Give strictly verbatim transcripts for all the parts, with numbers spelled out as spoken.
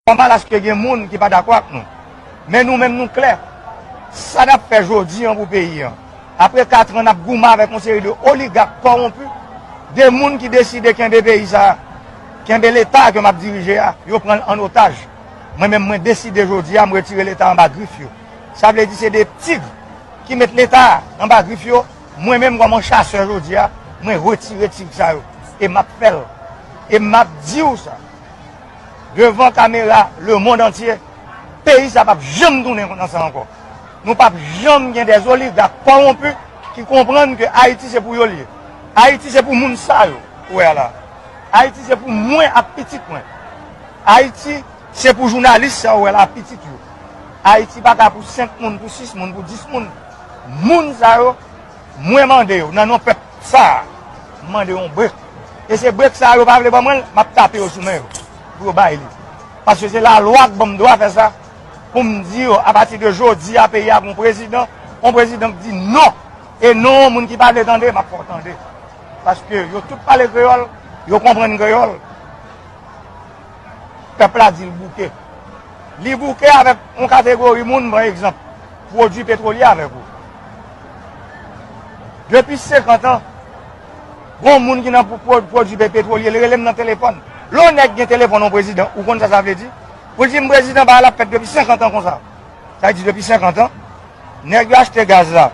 Nòmal aske gen moun ki pa dakò ak nou. Men nou menm nou klè. Sa n ap fè jodi an pou peyi an. Apre katran n ap goumen avèk yon seri de oligak kòwonpi, de moun ki deside kenbe peyi sa a, kenbe Leta ke m ap dirije a, yo pran l an otaj. Mwen menm mwen deside jodi a m retire Leta anba grif yo. Sa vle di se de tig ki met Leta anba grif yo. Mwen menm kòm yon chasè jodi a, mwen retire tig sa yo. E m ap fè l. E m ap di w sa. Devan kamera lemonn antye, peyi sa p ap janm tounen nan sa ankò. Nou p ap janm gen dè oligak kòwonpi ki konprann ke Ayiti se pou yo l ye. Ayiti se pou moun sa yo ou wè a la. Ayiti se pou mwen ak pitit mwen. Ayiti se pou jounalis sa ou wè la ak pitit yo. Ayiti pa ka pou senk moun, pou sis moun, pou dis moun. Moun sa yo, mwen mande yo, nan non pèp sa a, m mande yo yon brek. E se brek sa a yo pa vle ban mwen l, m ap tape yo sou men yo, pou yo bay li. Paske se lalwa k ban m dwa fè sa, pou m di yo, apati de jodi a, peyi a gon prezidan, yon prezidan k di non. E non, moun ki pa vle tande, m ap fè w tande. Paske yo tout pale kreyòl, yo konprann kreyòl. Pèp la di l bouke. Li bouke avèk yon kategori moun, pran egzanp, pwodui petwolye avèk ou. Depi senkant an, gon moun ki nan pwo-, pwo-, pwodui pe-, petwolye, li rele m nan telefòn. Lè yon nèg gen telefòn yon prezidan, ou konn sa sa vle di? Pou l di m prezidan, bagay la ap fèt depi senkant an konsa. Sa vle di depi senkant an, nèg yo achte gaz la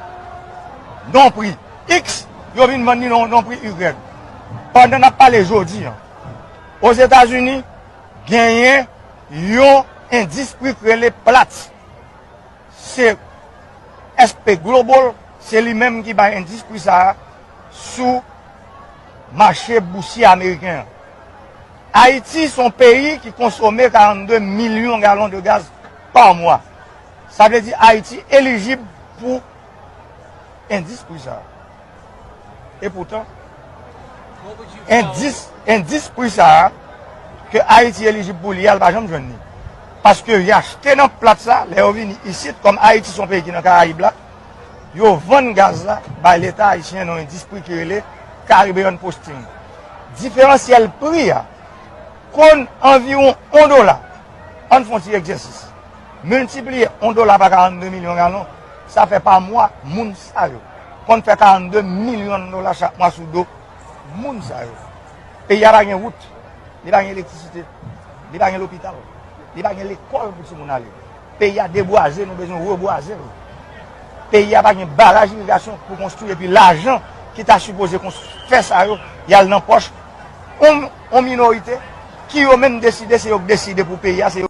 nan yon pri X, yo vin vann li nan yon pri Y. Pandan n ap pale jodi an, Ozetazini, genyen yon endistri k rele Platts. Se S P Global, se li menm ki bay endistri sa a sou mache bousye ameriken an. Ayiti se yon peyi ki konsome karannde milyon galon de gaz pa mwa. Sa vle di Ayiti elijib pou endistri sa a. Epoutan, endis, endistri sa a ke Ayiti elijib pou li a, l pa janm jwenn li. Paske y achte nan Platts sa, lè yo vini isit, kòm Ayiti se yon peyi ki nan Karayib la, yo vann gaz la bay Leta ayisyen nan yon endistri ki rele Caribbean Posting. Diferansyèl pri a konn anviwon yon dola. Ann fè yon ti egzèsis. Miltipliye yon dola pa karannde milyon galon, sa fè pa mwa, moun sa yo konn fè karannde milyon dola chak mwa sou do moun sa yo. Peyi a pa gen wout, li pa gen elektrisite, li pa gen lopital, li pa gen lekòl pou timoun ale. Peyi a debwaze, nou bezwen rebwaze l. Peyi a pa gen baraj irigasyon pou konstwi, epi lajan ki ta sipoze konst-, fè sa yo, y al nan pòch yon, yon minorite ki yo menm deside, se yo k deside pou peyi a, se yo